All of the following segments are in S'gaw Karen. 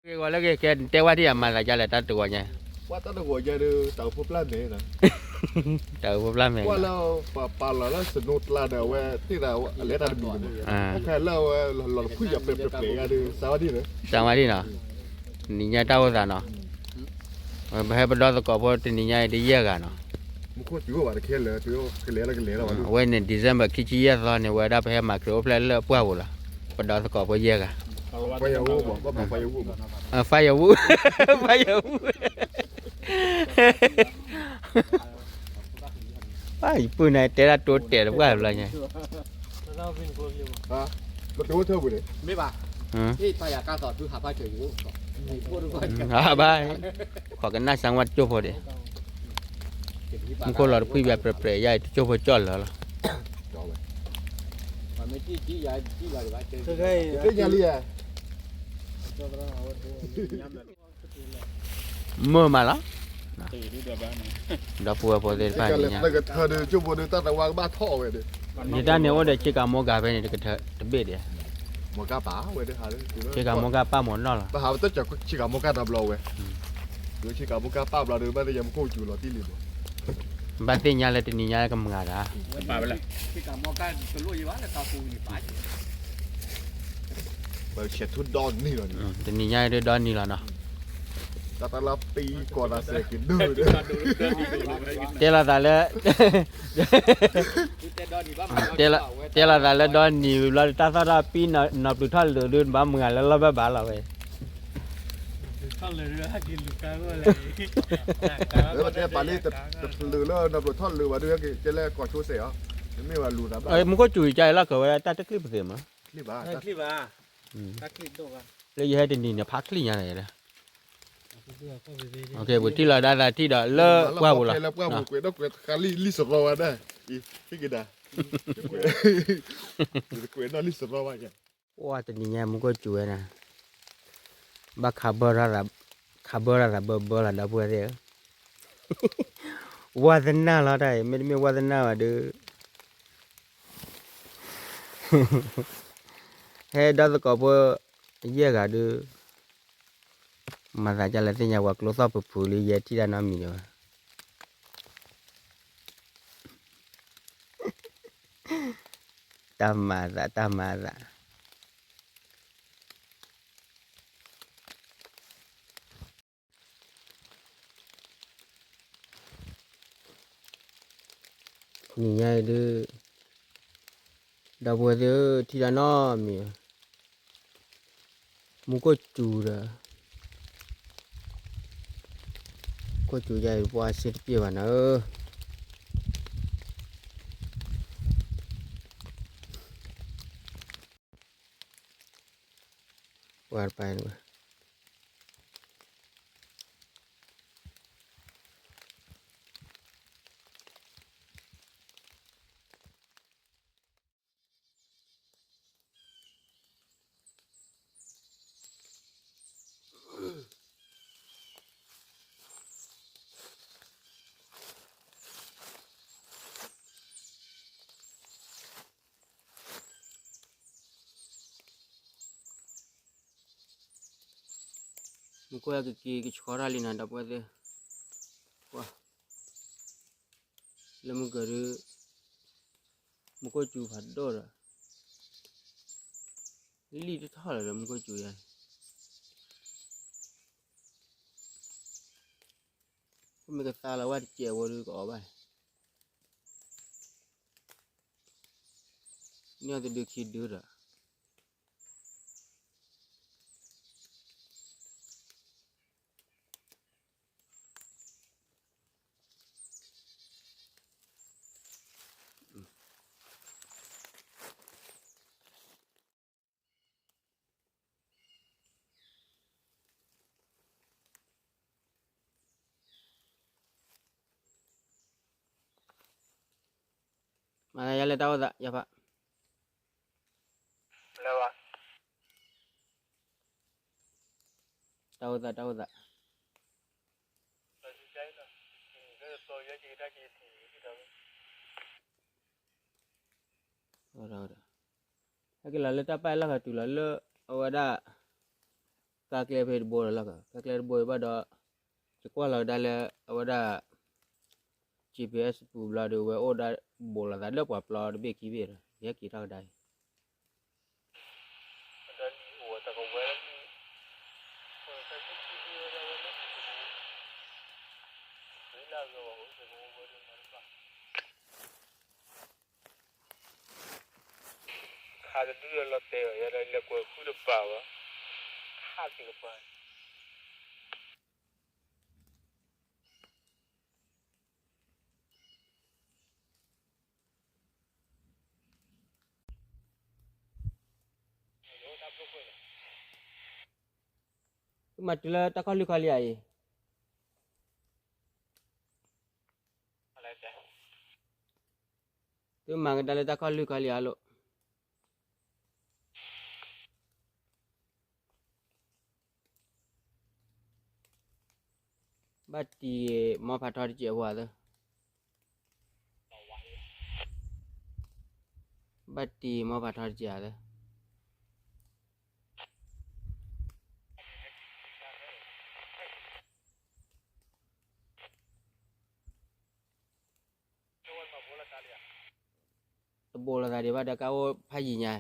ကဲဂီၤလၢက့ၤ ကဲတဲဝဲဒၣ်ယၤ မၤသးဒ်လဲၣ် တၢ်တဂီၤညါ, ဝဲတၢ်တဂီၤညါဒီး တၢ်အိၣ်ဖှိၣ်ပျၢ်မဲာ်နီၤ, တၢ်အိၣ်ဖှိၣ်ပျၢ်မဲာ်, ကွၢ်လၢပပာ်လီၤလၢ snow ကျါဒီး အဝဲသ့ၣ်ဒီးအလဲၤတၢ်တမံၤန့ၣ်မး, အိၣ်ဖဲလၢအဝဲလီၤလီၤဖှံၣ်ယၤ ပြဲးပြဲးပြဲးယၤဒီး စးဝဲဒ်န့ၣ်, စးဝဲဒ်နီၤ, တနံၤညါတၢ်အိၣ်သးနီၤ, ပဟဲပဒီသကိးဖိတနံၤညါအံၤတယဲၢ်ဂၤနီၤ, မူခိၣ်စူၤအိၣ်ဘၣ်တခဲလၢာ် တုၤကလဲၤလၢကလဲၤလီၤဘၣ်ဒုး, အဝဲန့ၣ် December ခံဆံယဲၢ်သီန့ၣ် ဝဲဒၣ်ပဟဲမၤခရံာ်အိၣ်ဖျဲၣ်လၢပှၢ်ပူၤလီၤ, ပဒီသကိးဖိယဲၢ်ဂၤ, ဖးယဝူၣ်, ဖးယဝူၣ်, ယပုၢ်န့ၣ်တဲဒၣ်တိတဲာ်တပှၢ်ဘျီညါ, ဘၣ်, ခိးကနၣ်စၢ်ဝဲတကၠိဖိဒံး, မူခိၣ်လီၤတဖှံၣ်ဘၣ်ပြဲးပြဲးယါအံၤ တကၠိဖိကၠီၣ်လၢာ်လီၤ, မုာ်မးလီၤ, ဒီပုၢ်ဝဲၢ်ဖိသ့ၣ်တဖၣ်န့ၣ်ညါ, ယတၢ်န့ၣ်အိၣ်ဒီး ဆ့ကၤမိၢ်ကၤဖဲန့ၣ် တဘ့ၣ်ဒံး, ဆ့ကၤမိၢ်ကၤပၢ်မီၤနီၢ်လီၤ, ဘၣ်သ့ၣ်ညါလၢတနံၤညါကမၤတၢ်, တနံၤညါဒ်ဒီနံၤလီၤနီၤ, တဲလီၤသးလၢ တဲလီၤသးလၢဒီနံၤဘျီ တၢ်သီၣ်ထီၣ်ပံ နီၢ်ပျုၤထီၣ်လၢာ်ဒုး နဘၣ်မုာ်ဂၤလၢလီၢ်ဘၢၣ်ဘၣ်လီၤဝဲ, တပာ်လံတပျုၤလၢနီၢ်ပျုၤထီၣ်လၢာ်ဘၣ်ဒုး ကဲလၢကီၢ်ဆိစဲးအီၤ, မ့ၢ်ဝဲလူၤသးဘၣ်, မူခိၣ်စူၤယကါအံၤလီၢ်ကဝဲဒၣ်တၢ်တချံၣ်ပသ့မး, လၢယဟဲတနံၤန့ၣ်ဖးချံၣ်ညါန့ၣ်, ပထံၣ်လီၤဒၣ်သးထံၣ်ဒီးလၢပှၢ်ပူၤလီၤ, လံၣ်စရီဝဲဒၣ်, ဟ့ၣ်ကဒါ, ကွဲးနီၣ်လံၣ်စရီဝဲ, အိၣ်တနံၤညါမူခိၣ်စူၤဝဲန့ၣ်, ဘၣ်ခးဘၢရၤသး, ခးဘၢရၤသးဘၢဘၢလီၤ ဒီပုၢ်ဝဲၢ်သ့ၣ်ဧၢ, ဝါသနၢ်လီၤတၢ်အံၤ မ့တမ့ၢ်ဝါသနၢ်ဘၣ်ဒုး, ဟဲဒီသကိးဖိ ယဲၢ်ဂၤဒုး, မၤသးဒ်လဲၣ်သ့ၣ်ညါ ပှၤကျိသီၣ်ဖုးဖုးလံ ယဲထံၣ်တၢ်နီတမံၤဒံးဘၣ်, တၢ်မၤအသး တၢ်မၤအသး နံၤညါအံၤဒုး, ဒီပုၢ်ဝဲၢ်သ့ၣ်ဧၢ ထံၣ်တၢ်နီတမံၤ, မူခိၣ်စူၤဒီး, မူခိၣ်စူၤယၤအံၤ ပှၤစ့တပျ့ၢ်ဘၣ်နၤဧၢ, ပှၤတပၤန့ၣ် မူခိၣ်ဟဲက့ၤက့ၤကဆှီတၢ်လံနီၤ ဒီပုၢ်ဝဲၢ်သ့ၣ်, ကွၢ်, လၢမုၢ်ကၢၤဒုး, မူခိၣ်စူၤဖးဒိၣ်ဒီး, လံၣ်တထီၣ်လၢၤဒီးမူခိၣ်စူၤယၤ, မ့ၢ်ကသါလီၤဝဲတစဲးဝဲဒုးကအီၣ်ဘၣ်, န့ၢ်အီၤတဒုခံဒုဒီး မၤသးယၤလၢတၢ်အိၣ်သး ယၤဖး, တၢ်အိၣ်သး တၢ်အိၣ်သး, ဟဲက့ၤလီၤလၢတၢ်ပာ်လီၢ်ဂၤတုၤလီၤလၢ အဝဲဒၣ် ကါကျဲဖဲတဘိလီၤလီၤ, ကါကျဲတဘိအံၤဘၣ်ဒီး ယကွၢ်လီၤကဒါလၢ အဝဲဒၣ် G P S ပူၤဘျီဒီး ဝဲအိၣ်ဒၣ်ဘိးလိာ်သးလၢပှၤပျီတဘ့ၣ်ခံဘ့ၣ်ဒီး ယဟဲက့ၤထီၣ်ကဒါအံၤ ခးတဒုလီၤတဲာ်အီၤ ယၤဒီးလဲၤကွဲးဃုတပာ်ဘၣ်, ခးက့ၤတပာ် သုမၤတုၤလၢတၢ်ခီၣ်လွံၢ်ခီလံဧါအံၤ, သုမၤကဒါလၢတၢ်ခီၣ်လွံၢ်ခီလံဧါလိၤ. ဘၣ်တံၤမီဖးထီတစဲးဖိဧါသၢ, ဘၣ်တံၤမီဖးထီတစဲးဧါသၢ. တဘိးလိာ်သးဒံးဘၣ်ဒီး ကအိၣ်ဖးယံၤညါ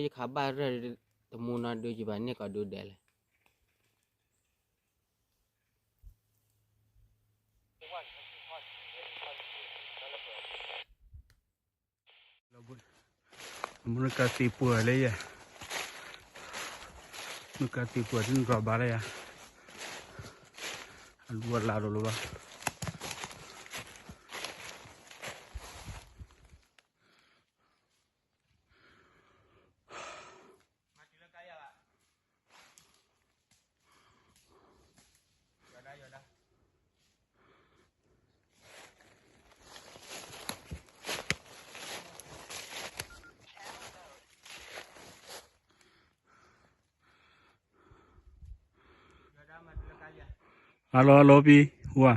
ယခးဘၣ်ရၢၢ်တမူနီဒုးယဘၣ်န့ၢ်ကီးဒုးဒဲးလဲၣ်. မနုၤကသံၣ်ပှၢ်လၢယဲ, မနုၤကသံၣ်ပှၢ်တနုာ်ဘၣ်လၢယၤ, အလူအလၢ်ဒိၣ်လၢၤဘၣ်. ဟါလီၤ ဟါလီၤ ပံၤ ဝါ တ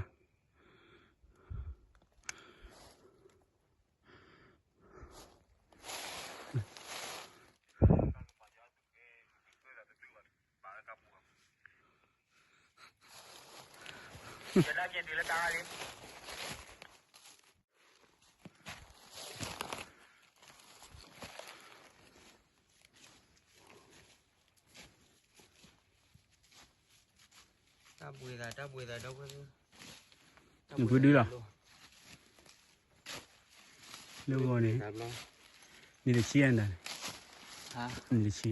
ၢ်ဘှံးသး တၢ်ဘှံးသး ဒီပုၢ်ဝဲၢ်, နဖုဒုလီၤ, လၢဂီၤန့ၣ်, နတဆံအနၤန့ၣ်, နတဆံ,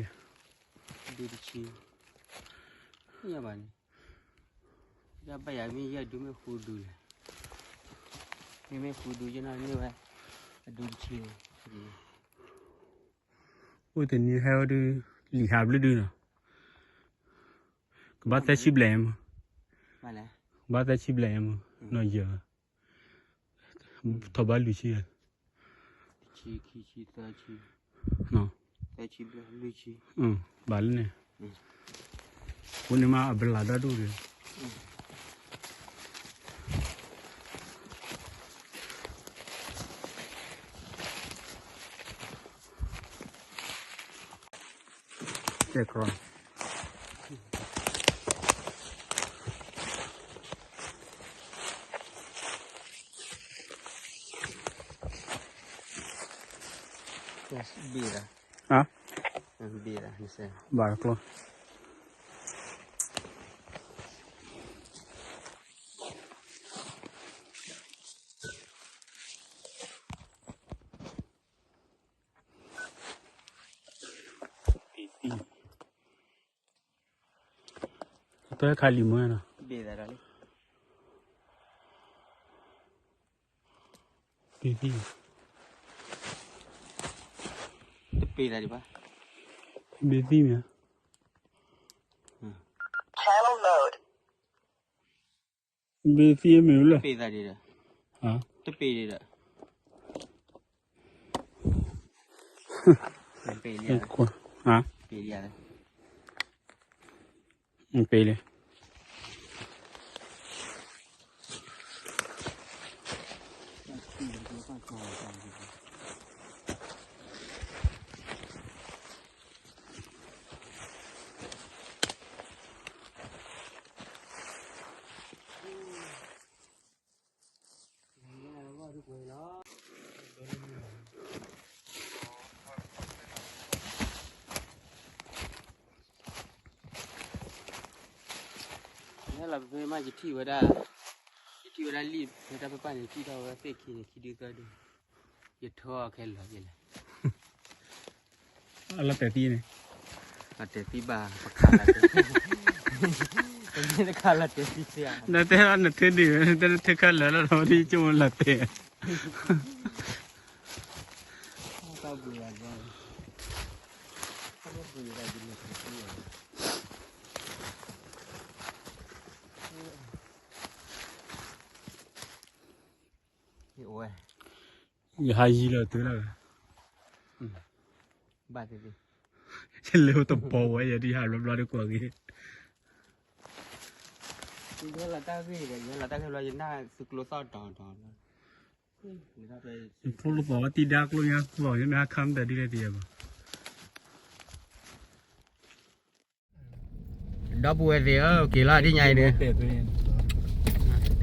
ဒုတဆံ, ယဘၣ်န့ၣ်, ယဘၣ်ယၤမ့ၢ်ယဲၢ်ဒုမ့ၢ်ဃုဒုလဲၣ်, မ့မ့ၢ်ဃုဒုယဲၢ်နီၢ်န့ၢ်ဝဲ, အဒုတဆံ, အိၣ်တနံၤဟဲဝဲဒု, လံာ်ဟးဘျုးဒုနီၤ, ကဘၣ်သၢဆံဘျဲၣ်မး, ကဘၣ်သၢဆံဘျဲၣ်မး, နီၤယၢၤ, ထီၣ်ဘၣ်လွံၢ်ဆံ, တဆံ, ခံဆံ, သၢဆံ, သၢဆံဘျဲၣ်, လွံၢ်ဆံ, ဘၣ်လၢန့ၣ်, အဃိန့ၣ်မးအဘျးဒီဒူၣ်ဒီး ကဲခီ, ဘၣ်ကျီ တၢ်ခးလံာ်မ့ၢ်နီၤ, ဘ့သံ, တပ့ၤသးဒံးဘၣ်, ဘ့သံမ့ၢ်, ဘ့သံမ့ၢ်လၢ, တပ့ၤသးဒံးဒီး, တပ့ၤဒံးဒီး, ပ့ၤလံ, ပ့ၤလံ. လီၤဖဲမး ယထံၣ်ဝဲဒၣ်, ယထံၣ်ဝဲဒၣ်လံာ် ဖဲတၢ်ပပၢ်န့ၣ် ထံၣ်ထီၣ်ဝဲသ့ၣ်ခံန့ၣ် ခံဒုသၢဒု, ယထၢအီၤခဲလၢာ်ယလဲၣ်. အလီၤတဲာ်သံန့ၣ်, လီၤတဲာ်သံဘၣ်, ပခးလီၤတဲာ်, ပမ့ၢ်တခးလီၤတဲာ်သံစ့ၢ်ဧါ, နတဲလီၤနထၢဒုး, နတဲနထၢခဲလၢာ်လီၤ ဒီးဝဲဒ်ယဆိကမိၣ်လီၤတဲာ် ယဟးယံၤလီၤတုၤလီၤ, ဘၣ်သ့ၣ်သ့ၣ်, ယလဲၤအိၣ်တပီၤဝဲ ယဒ်ဟးဘျီဘျီဒီးကွၢ်က့ၤ, ယဟဲလီၤတၢ်ဂ့ၢ်ဒီး ယဟဲလီၤတၢ်ဂ့ၢ်ဘျီ ယနၢ်သုးကျိသီၣ်တီၤတီၤလီၤ, ယဖိလၢသီၣ်ဝဲတံၤဒါကျိညါသီၣ် ယမ့ၢ်ဟးခါမတၤဒ်လဲၣ်တယဲၢ်ဘၣ်. ဒီပုၢ်ဝဲၢ်သ့ၣ်ဧၢ, က့ၤလီၤဒ်ညါအံၤဒီ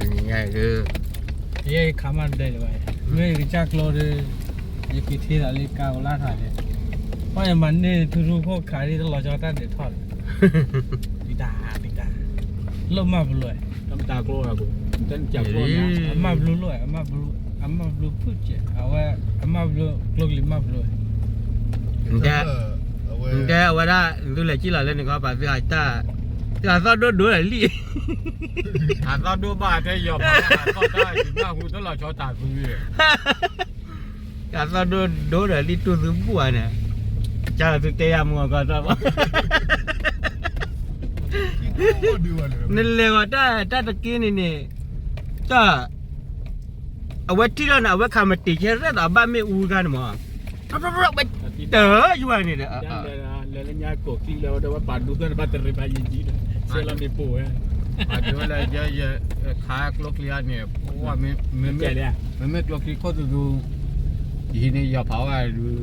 း, ညါအံၤဒီး, ယဲယခးမးတဘျဲလၢၤဘၣ်, မ့ၢ်ယကစၢ်ကျိဒီး, ယက့ၤထံသးလၢကါကလါထးန့ၣ်, ပှၤယမၤန့ၢ်ထူထူခိၣ်ခးဒ်တလီၤဆီတၢ်ဒဲးထီၣ်လၢၤ, ပံတၢ်ပံတၢ်, လၢမၤဘျီ, တမတၤကျိ, အမၤဘျီလိၣ်, အမၤဘျီဖုၣ်ကဲး, အဝဲ, အမၤဘျီကျိကလံၤမၤဘျီ, တဲအဝဲဒၣ် သုလဲၤကံၣ်လီၤလၢန့ၣ်ခီ ပှၤသုဟးတၢ်, သုဟးသီၣ်ဒိၣ်ဒိၣ်ဒီးလံာ်, ဟးသီၣ်ဒိၣ်ဘၣ်တဲယီၤ, ဟးသီၣ်တၢ်နၢ်ဟူတလီၤဆီတၢ်သု, ဟးသီၣ်ဒိၣ်ဒိၣ်ဒီးလံာ်တူၢ်သုဘူၣ်ဧါန့ၣ်, ကၢ်သုတဲယၤမူအကီၢ်တၢ်ဘၣ်, နလဲၤဂီၤတၢ်တၢ်တက့ၢ်န့ၣ်န့ၣ်, တၢ် အဝဲထံၣ်ထီၣ်န့ၣ် အဝဲခးမတ့ၢ်ကဲရဲၣ်ဒီးအဘၣ်မ့ၣ်အူခါန့ၣ်မး, တၢ်ယွၤန့ၣ်ဒီး, လဲၤလၢညါကိးချံလၢဝဲဒီးဝဲပာ်ဒူသၢန့ၣ် ဘၣ်တရံးဘၣ်ယံၤယံၤဒီး ဆဲးလီၤမ့ၣ်ပိၢ်ဝဲ, ပာ်ဒူဝဲလၢယဲယခးကျိချံအါန့ၣ်, မ့မ့ၢ်ကျိချံခိၣ်သူသူ, ယဟံးန့ၢ်ယီၤဖးဝဲဒုး,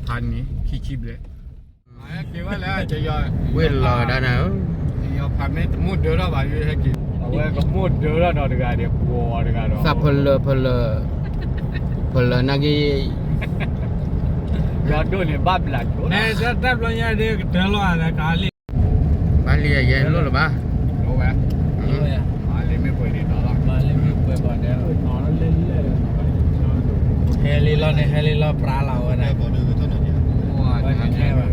ဖးန့ၣ် ခံဆံဘျဲၣ် ဝ့ၢ်လီၤဒၣ်နၤ, ယီၤဖးမ့ၢ်တမိၢ်ဒၢထီၣ်ဘၣ်, ဟဲက့ၤ အဝဲကမိၢ်ဒၢထီၣ်နီတဂၤဒီး ပှီၤတဂၤဒီး သးဖလၢၢ်ဖလၢၢ်, ဖလၢၢ်နာ်က့ၤ, ယီၤဒိၣ်န့ၣ်ဘၣ်ဘျးဆိ, တၢ်ဘျီညါဒ်ကတၢၢ်လီၤ, ကလံၣ်, ဘၣ်လံယဲလိၣ်လၢၤဘၣ်, လံမ့ၢ်ပှဲၤန့ၣ်, ဟဲလံလီၤန့ၣ် ဟဲလံလီၤပြးလီၤဝဲဒၣ်, ဝဲန့ၣ်ဘၣ်